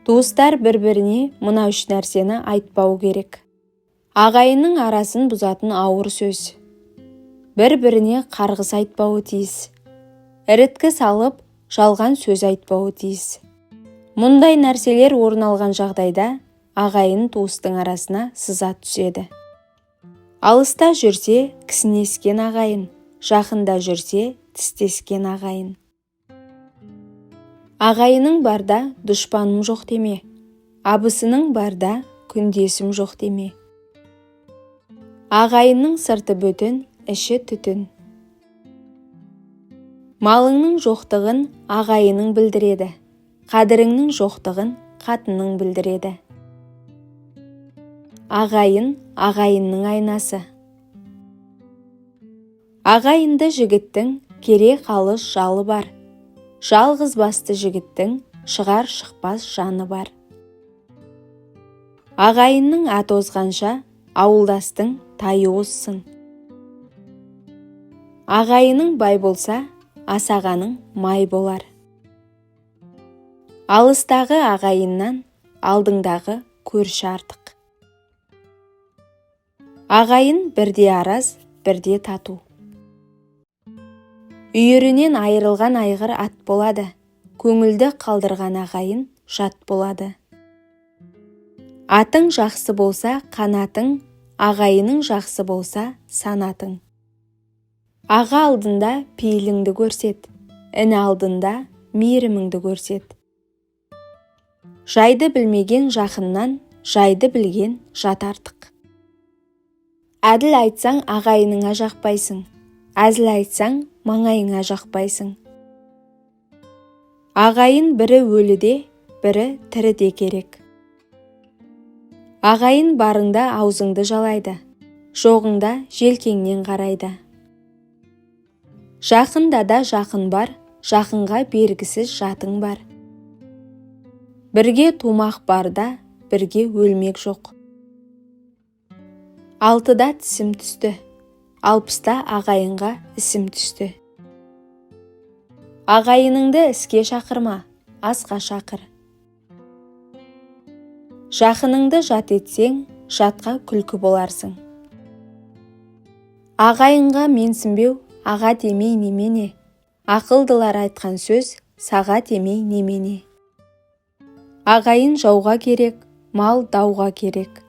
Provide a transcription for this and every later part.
Туыстар бір-біріне мына үш нәрсені айтпау керек. Ағайынның арасын бұзатын ауыр сөз. Бір-біріне қарғыс айтпауы тиіс. Іріткі салып, жалған сөз айтпауы тиіс. Мұндай нәрселер орын алған жағдайда ағайын туыстың арасына сызат түседі. Алыста жүрсе, кісінескен ағайын, жақында жүрсе, тістескен ағайын. Ағайының барда дұшпаным жоқ деме, абысының барда күндесім жоқ деме. Ағайынның сырты бүтін, іші түтін. Малыңның жоқтығын ағайының білдіреді, қадіріңнің жоқтығын қатының білдіреді. Ағайын ағайынның айнасы. Ағайынды жігіттің кере қалыс жалы бар. Жалғыз басты жігіттің шығар шықпас жаны бар. Ағайынның аты озғанша, ауылдастың тайы озсын. Ағайының бай болса, асағаның май болар. Алыстағы ағайыннан алдыңдағы көрші артық. Ағайын бірде араз, бірде тату. Үйірінен айырылған айғыр ат болады, көңілді қалдырған ағайын жат болады. Атың жақсы болса, қанатың, ағайының жақсы болса, санатың. Аға алдында пейіліңді көрсет, іні алдында мейіріміңді көрсет. Жайды білмеген жақыннан, жайды білген жат артық. Әділ айтсаң, ағайыныңа жақпайсың, әзіл айтсаң, маңайыңа жақпайсың. Ағайын бірі өліде, бірі тіріде керек. Ағайын барыңда аузыңды жалайды, жоғыңда желкеңнен қарайды. Жақында да жақын бар, жақынға бергісіз жатың бар. Бірге тумақ бар да, бірге өлмек жоқ. 6-да тісім түсті, 60-та ағайынға ісім түсті. Ағайыныңды іске шақырма, асқа шақыр. Жақыныңды жат етсең, жатқа күлкі боларсың. Ағайынға менсінбеу аға демей немене, ақылдылар айтқан сөз саға демей немене. Ағайын жауға керек, мал дауға керек.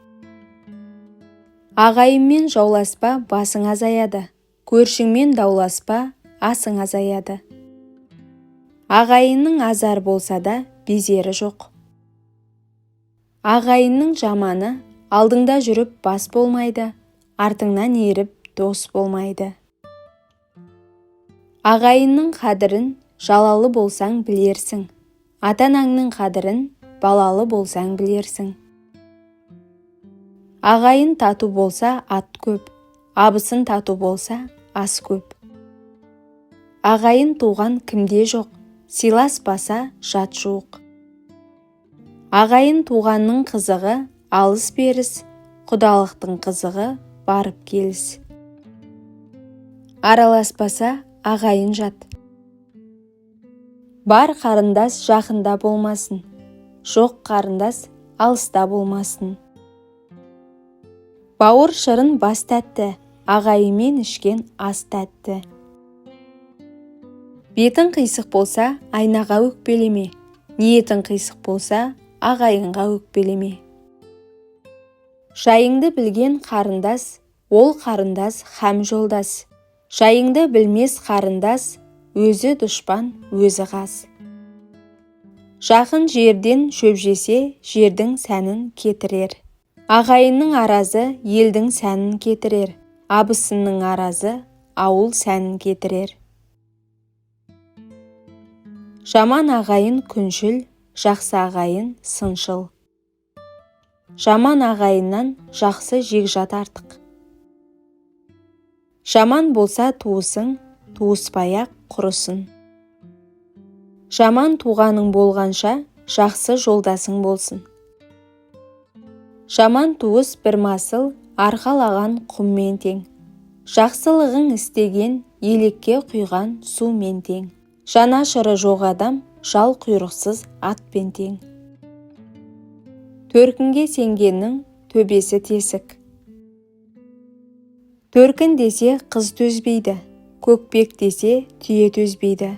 Ағайынмен жауласпа, басың азаяды, көршіңмен дауласпа, асың азаяды. Ағайынның азар болса да, безері жоқ. Ағайынның жаманы алдыңда жүріп бас болмайды, артыңнан еріп дос болмайды. Ағайынның қадірін жалалы болсаң білерсің, ата-анаңның қадірін балалы болсаң білерсің. Ағайын тату болса, ат көп, абысын тату болса, ас көп. Ағайын туған кімде жоқ, сыйласпаса жат жуық. Ағайын туғанның қызығы алыс-беріс, құдалықтың қызығы барып келіс. Араласпаса ағайын жат. Бар қарындас жақында болмасын, жоқ қарындас алыста болмасын. Бауыр шырын бас тәтті, ағайынмен ішкен ас тәтті. Бетің қисық болса, айнаға өкпелеме, ниетің қисық болса, ағайынға өкпелеме. Жайыңды білген қарындас, ол қарындас һәм жолдас. Жайыңды білмес қарындас, өзі дұшпан, өзі қас. Жақын жерден шөп жесе, жердің сәнін кетірер. Ағайынның аразы елдің сәнін кетірер, абысынның аразы ауыл сәнін кетірер. Жаман ағайын күншіл, жақсы ағайын сыншыл. Жаман ағайыннан жақсы жекжат артық. Жаман болса туысың, туыспай-ақ құрысын. Жаман туғаның болғанша, жақсы жолдасың болсын. Жаман туыс бір масыл, арқалаған құммен тең. Жақсылығың істеген елекке құйған сумен тең. Жанашыры жоқ адам жал құйрықсыз атпен тең. Төркінге сенгеннің төбесі тесік. Төркін десе қыз төзбейді, көкпек десе түйе төзбейді.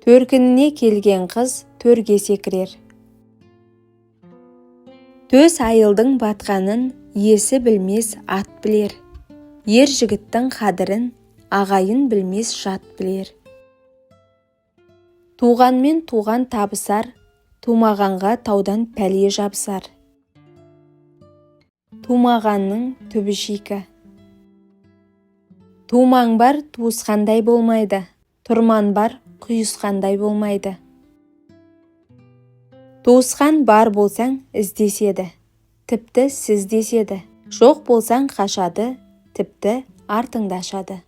Төркініне келген қыз төрге секірер. Төс айылдың батқанын иесі білмес ат білер. Ер жігіттің қадірін ағайын білмес жат білер. Туғанмен туған табысар, тумағанға таудан пәле жабысар. Тумағанның түбі шикі. Тумаң бар туысқандай болмайды, тұрман бар құйысқандай болмайды. Туысқан бар болсаң іздеседі, тіпті сіз деседі. Жоқ болсаң қашады, тіпті артыңды ашады.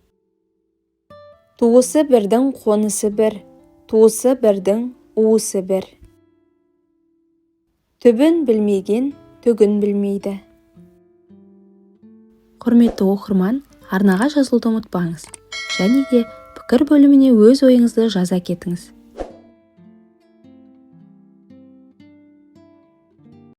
Туысы бірдің қонысы бір, туысы бірдің уысы бір. Түбін білмеген түгін білмейді. Құрметті оқырман, арнаға жазылуды ұмытпаңыз және де пікір бөліміне өз ойыңызды жаза кетіңіз.